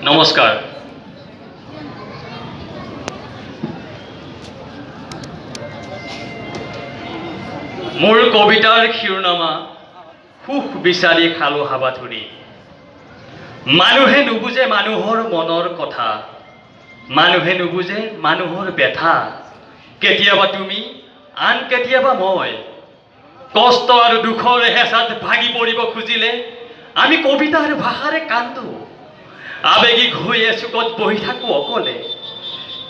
নমস্কাৰ। মোৰ কবিতাৰ শিৰোনামা "সুখ বিচাৰি খালো হাবাথুৰি"। মানুহে নুবুজে মানুহৰ মনৰ কথা, মানুহে নুবুজে মানুহৰ ব্যথা। কেতিয়াবা তুমি, আন কেতিয়াবা মই কষ্ট আৰু দুখৰ হেঁচাত ভাগি পৰিব খুজিলে আমি কবিতাৰ ভাষাৰে কান্দো, আৱেগিক হৈ এচুকত বহি থাকোঁ অকলে।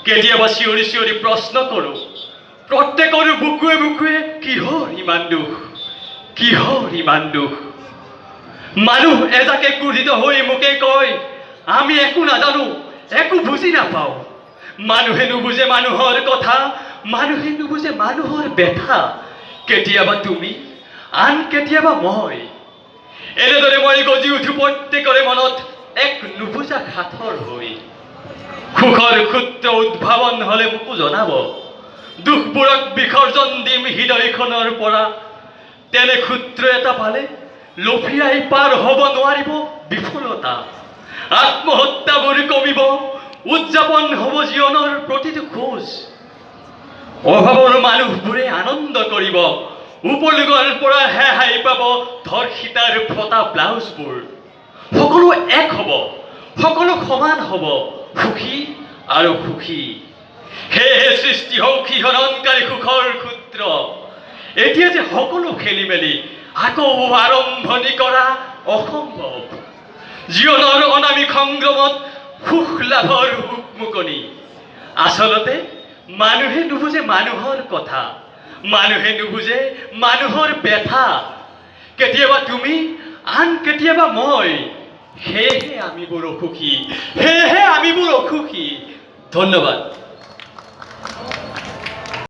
কেতিয়াবা চিঞৰি চিঞৰি প্ৰশ্ন কৰোঁ, প্ৰত্যেকৰ বুকুৱে বুকুৱে কিহৰ ইমান দুখ, কিহৰ ইমান দুখ? মানুহ এজাকে ক্ৰোধিত হৈ মোকে কয়, আমি একো নাজানো, একো বুজি নাপাওঁ। মানুহে নুবুজে মানুহৰ কথা, মানুহে নুবুজে মানুহৰ ব্যথা। কেতিয়াবা তুমি, আন কেতিয়াবা মই, এনেদৰে মই গজি উঠো প্ৰত্যেকৰে মনত এক নুবুজা সাঁথৰ হৈ। সুখৰ সূত্ৰ উদ্ভাৱন হ'লে মোকো জনাব, দুখবোৰক বিসৰ্জন দিম হৃদয়খনৰ পৰা। তেনে সূত্ৰ এটা পালে লফিয়াই পাৰ হ'ব নোৱাৰিব বিফলতা, আত্মহত্যাবোৰ কমিব, উদযাপন হ'ব জীৱনৰ প্ৰতিটো খোজ। অভাৱৰ মানুহবোৰে আনন্দ কৰিব, উপযোগৰ পৰা ৰেহাই পাব ধৰ্ষিতাৰ ফটা ব্লাউজবোৰ। সকলো এক হ'ব, সকলো সমান হ'ব, সুখী আৰু সুখী। সেয়েহে সৃষ্টি হওক শিহৰণকাৰী সুখৰ সূত্ৰ। এতিয়া যে সকলো খেলি মেলি, আকৌ আৰম্ভণি কৰা অসম্ভৱ। জীৱনৰ অনামী সংগ্ৰামত সুখ লাভৰ উকমুকনি। আচলতে মানুহে নুবুজে মানুহৰ কথা, মানুহে নুবুজে মানুহৰ ব্যথা। কেতিয়াবা তুমি, আন কেতিয়াবা মই, সেয়েহে আমিবোৰ অসুখী, সেয়েহে আমিবোৰ অসুখী। ধন্যবাদ।